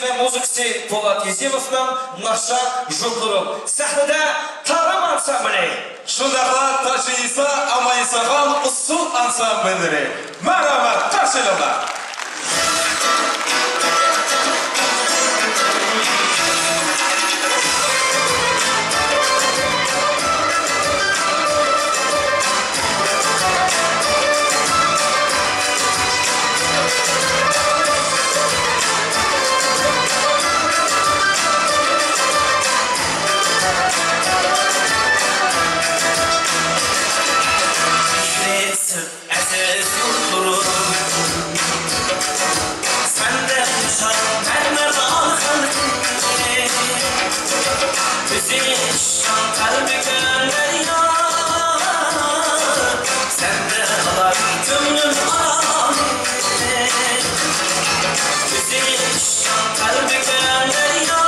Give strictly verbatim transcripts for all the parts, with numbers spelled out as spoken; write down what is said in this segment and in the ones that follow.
ۋە مۇزىكىسى پولات يېزىموۋنىڭ ناخشا ژۇرلىرى. سەھنىدە تارىم ئانسامبىلى. شۇنداقلا تاجى ئىسا، ئامايساخان ئۇسسۇل ئانسامبىللىرى. مەرھەمەت، قارشى ئېلىڭلار. ئەزىز يۇرتلىرىم، سەندە ياشار مەرمەر داغ خەلقى. ئۆزى ئىشقان قەلبى كۆل دەريا، سەندە ئالار كۆڭلۈم ئارامى. ئۆزى ئىشقان قەلبى كۆل دەريا،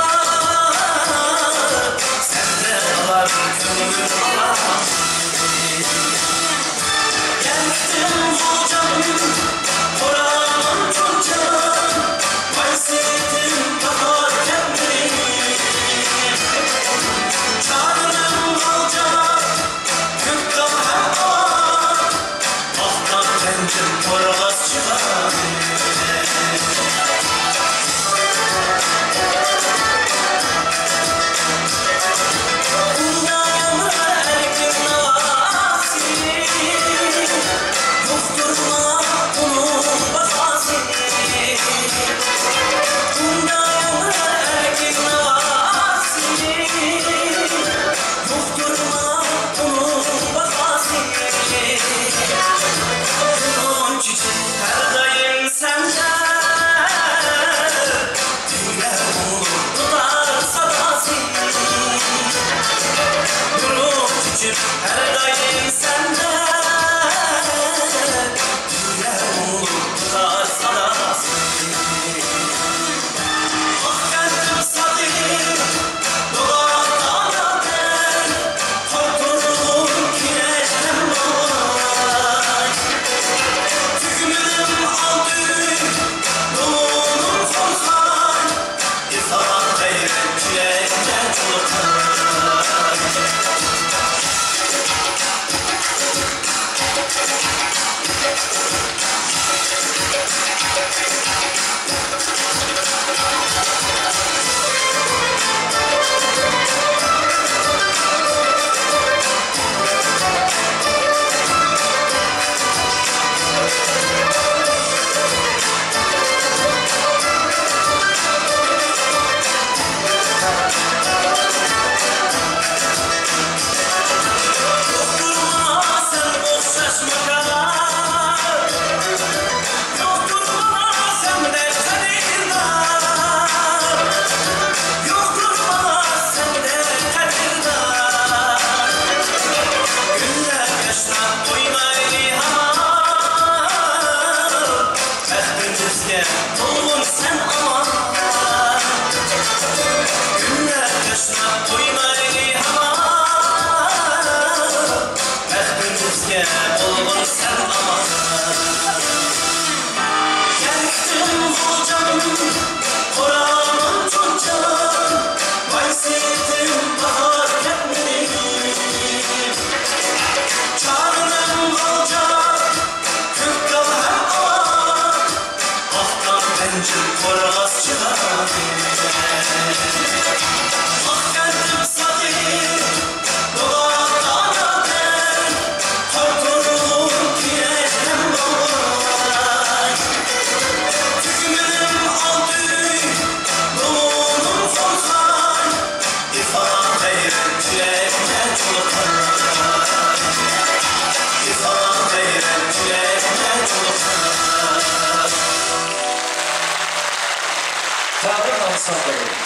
سەندە ئالار كۆڭلۈم ئارامى. بەختىمىزگە بولغىن سەن ئامان. كۈنلەر تەشنە ئوينايلى ھامان. بەختىمىزگە بولغىن سەن ئامان. كەلدىم غوجام، قورالىم چوڭچام، ۋاي سېيىتىم باھار كەتمىدى. جانىم غوجام، كۆك تاغ ھەم ئاۋات، ئاق تاغ بەنجىم قورغاس چىراغى. ئاق كەلدىم ساغىن، دوغا قاناتىم، قارتۇرغۇم كېرەك ھەم باغۋان. تۈگمىنىم ئالتۇن، نومۇرۇم قورساق، ئىفا غەيرەت تىلەكمە چولپان. ئىفا غەيرەت تىلەكمە چولپان. تەبرىك ئانسامبىلى.